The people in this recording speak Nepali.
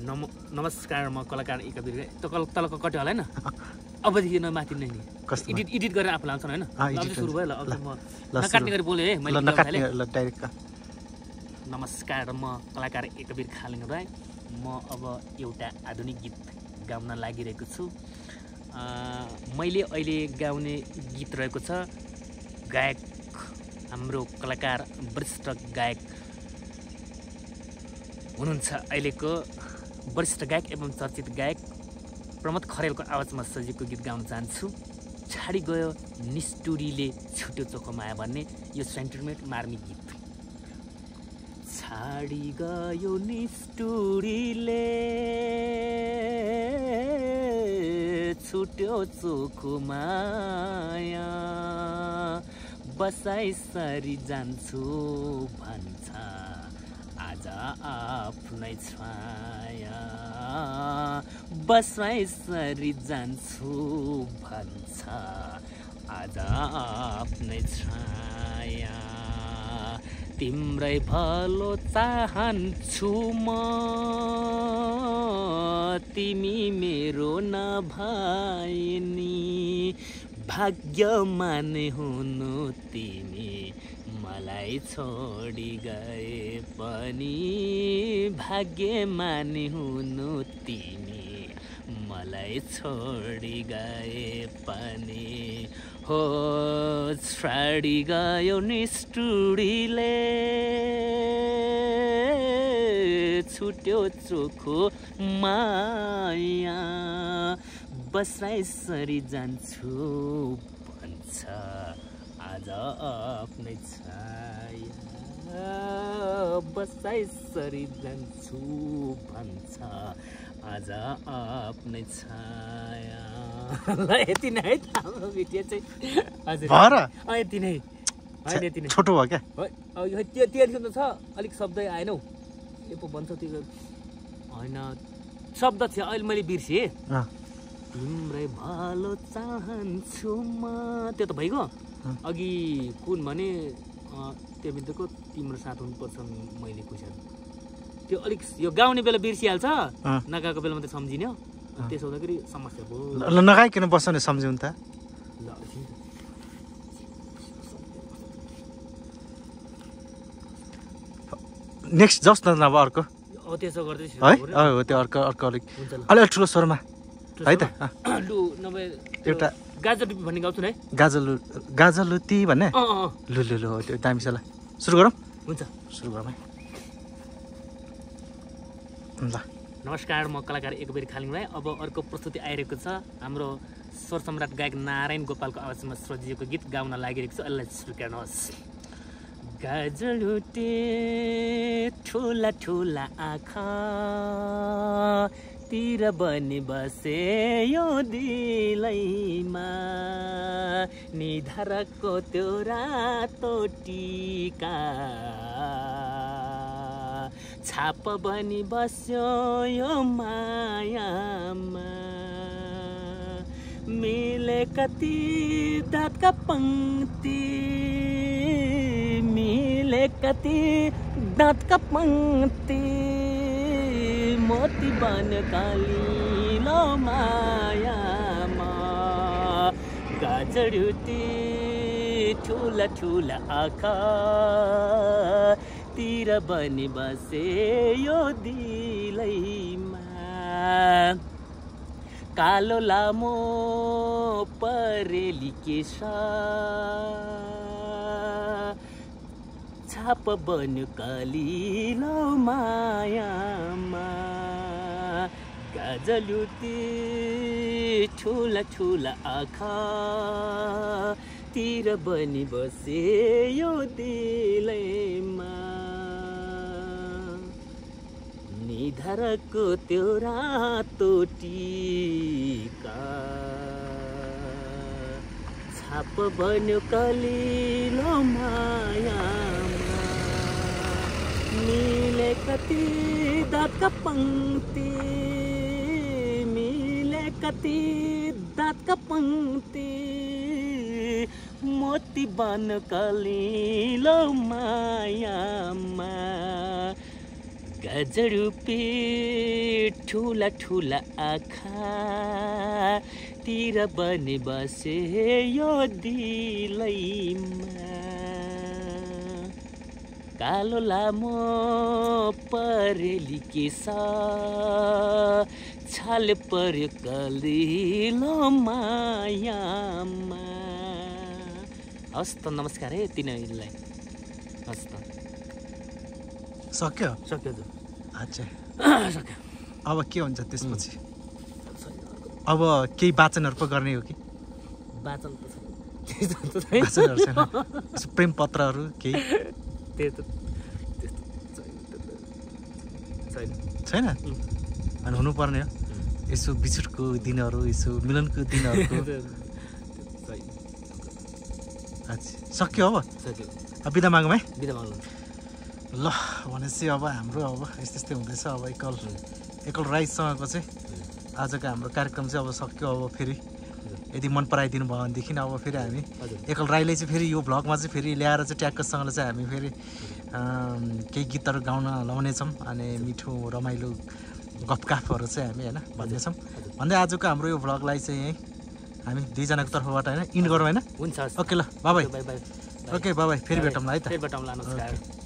नमस्कार म कलाकार एकवीर त तलको कट्यो होला हैन अबदेखि न माथि नै नि एडिट गरेर आफू लाउँछन् हैन अब सुरु भयो ल अब म नकाट्ने गरी बोले है मैले ल डाइरेक्ट नमस्कार म कलाकार एकवीर खालिङ राई म अब एउटा आधुनिक गीत गाउन लागिरहेको छु मैले अहिले गाउने गीत रहेको छ गायक हाम्रो कलाकार वरिष्ठ गायक हुनुहुन्छ अहिलेको वरिष्ठ गायक एवं चर्चित गायक प्रमोद खरेलको आवाजमा सजिएको गीत गाउन चाहन्छु छाडी गयो निष्ठुरीले छुट्यो चोखो माया भन्ने यो सेन्टिमेन्ट मार्मिक गीत छाडी गयो निष्ठुरीले छुट्यो चोखो माया बसाइ सरी जान्छु भन्छ आज आफ्नै छाया बसाइ सरी जान्छु भन्छ आज आफ्नै छाया तिम्रै भलो चाहन्छु म तिमी मेरो नभए नि भाग्यमान हुनु तिमी मलाई छोडी गए पनि भाग्यमान हुनु तिमी मलाई छोडी गए पनि हो छाडी गयो निष्ठुरीले छुट्यो चोखो माया बसाइ सरी जान्छु भन्छ आज आफ्नै छाया बसाइ सरी जान्छु भन्छ आज आफ्नै छाया ल यति नै है हाम्रो भिडियो चाहिँ हजुर यति नै होइन यति नै छोटो भयो क्या त्यो छ अलिक शब्द आएन हौ यो पो भन्छ त्यो होइन शब्द थियो अहिले मैले बिर्सेँ तिम्रै भालो चाहन्छु म त्यो त भइगयो अघि कुन भने त्यो बिन्दुको तिम्रो साथ हुनुपर्छ मैले खुसी त्यो अलिक यो गाउने बेला बिर्सिहाल्छ नगाएको बेला मात्रै सम्झिने हो त्यसो हुँदाखेरि समस्या भयो ल नगाइकन बस्ने सम्झ्यौँ त ल नेक्स्ट जस न अब अर्को त्यसो गर्दैछु है हो त्यो अर्को अलिक अलि ठुलो स्वरमा है त लु नभए एउटा गाजलुटी भन्ने गाउँछु है गाजलुटी भन्ने लु लु लु त्यो दामी छ ल सुरु गरौँ हुन्छ सुरु गरौँ है ल नमस्कार म कलाकार एकवीर खालिङ राई अब अर्को प्रस्तुति आइरहेको छ हाम्रो स्वर सम्राट गायक नारायण गोपालको आवाजमा सजिएको गीत गाउन लागिरहेको छ यसलाई स्वीकार्नुहोस् गाजलुटी ठुला ठुला आँखा तिर बनि बसे यो दिलैमा निधारको त्यो रातो टीका छाप बनि बस्यो यो मायामा मिले कति दाँतका पङ्क्ति मिले कति दाँतका पङ्क्ति मोती बन कालिलो मायामा गाजलुटी ठुला ठुला आँखा तिर बनि बसे यो दिलैमा कालो लामो परेली केश छाप बन्यो कालिलो मायामा गाजलुटी ठुला ठुला आँखा तिर बनि बसे यो दिलैमा निधारको त्यो रातो टीका छाप बन्यो कलिलो मायामा मिले कति दाँतका पङ्क्ति मिले कति दाँतका पङ्क्ति मोती बन कलिलो मायामा गजरूपी ठुला ठुला आँखा तिर बनि बसे यो दिलैमा कालो लामो परेली केश छाल पर्यो कलिलो मायामा। हस् त नमस्कार है तिनीहरूलाई। हस् त सक्यो सक्यो अच्छा सक्यो। अब के हुन्छ त्यसपछि अब केही वाचनहरू पो गर्ने हो कि वाचन वाचनहरू छैन प्रेम पत्रहरू केही छैन अनि हुनुपर्ने हो यसो बिछुटको दिनहरू यसो मिलनको दिनहरूको अच्छा सक्यो अब बिदा मागौँ है बिदा माग्नु ल भनेपछि अब हाम्रो अब यस्तै हुँदैछ अब एकल राईसँगको चाहिँ आजको हाम्रो कार्यक्रम चाहिँ अब सक्यो। अब फेरि यदि मन पराइदिनु भयो भनेदेखि अब फेरि हामी एकल राईले चाहिँ फेरि यो भ्लगमा चाहिँ फेरि ल्याएर चाहिँ ट्याक्कसँगले चाहिँ हामी फेरि केही गीतहरू गाउन लाउनेछौँ अनि मिठो रमाइलो गफगाफहरू चाहिँ हामी होइन भन्नेछौँ भन्दै आजको हाम्रो यो भ्लगलाई चाहिँ यहीँ हामी दुईजनाको तर्फबाट होइन इन्ड गरौँ होइन। हुन्छ ओके ल bye-bye by by okay bye-bye फेरि भेटौँला है त फेरि भेटौँला नमस्कार।